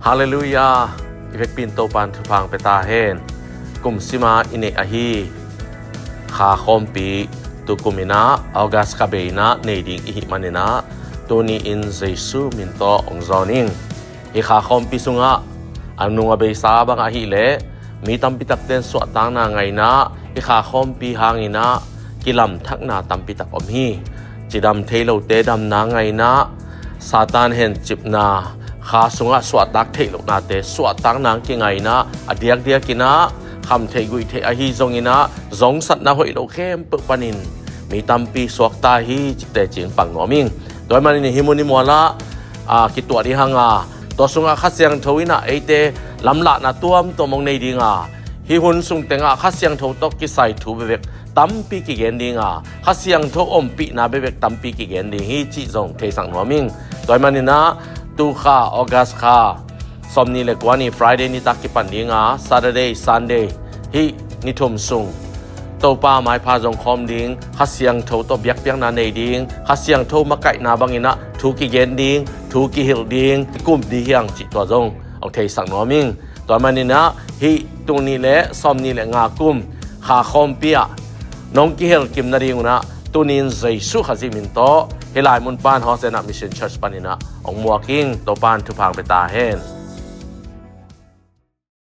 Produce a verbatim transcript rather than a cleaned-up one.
Halleluiah. I vekpi in Topan thupha hong pia ta hen. Kum sima i neih ahi Kha khawmpi tukum in ah August kha bei in ah nei ding i hih manin ah tuni in Jesu min tawh hong zawn ing. Hih Kha khawmpi sungah a nung a beisa bang ahih leh mi tampi takte in suahtakna ngah in ah hih Kha khawmpi hangin ah kilamthakna tampi tak om hi. Cidam thei lote damna ngah in ah Satan hencipna, kha sungah suahtak theih lohnate suahtakna kingai in ah a diakdiak in ah kham theih guih theih ahi zongin ah zongsatna hoih lo khempeuh panin mi tampi suakta hi cite cih pang nuam ing. Tua ahih manin hih mun i mual ah kituah ding hang a, tua sungah Kha Siangtho in ah eite lamlahna tuamtuam hong nei ding a, hih hun sung tengah Kha Siangtho tawh kisai thu bekbek tampi kigen ding a, Kha Siangtho ompihna bekbek tampi kigen ding hi cih zong theisak nuam ing. Tua ahih manin ah tu kha August kha sawmnih le kua ni Friday nitak kipan ding a, Saturday, Sunday, hih ni thum sung Topa maipha zong khawm ding, Kha Siangtho tawh biakpiakna nei ding, Kha Siangtho makaihna bangin ah thu kigen ding, thu kihilh ding, kikum ding hi hang cih tua zong hong theisak nuam ing. Tua ahih manin ah hih tul nih le sawmnih le nga kum Kha khawmpi ah nong kihel kim nading un ah tuni in Jesu Khazih min tawh hih lai mun pan Hosanna Mission Church panin ah hong muak ing. Topan thupha hong pia ta hen.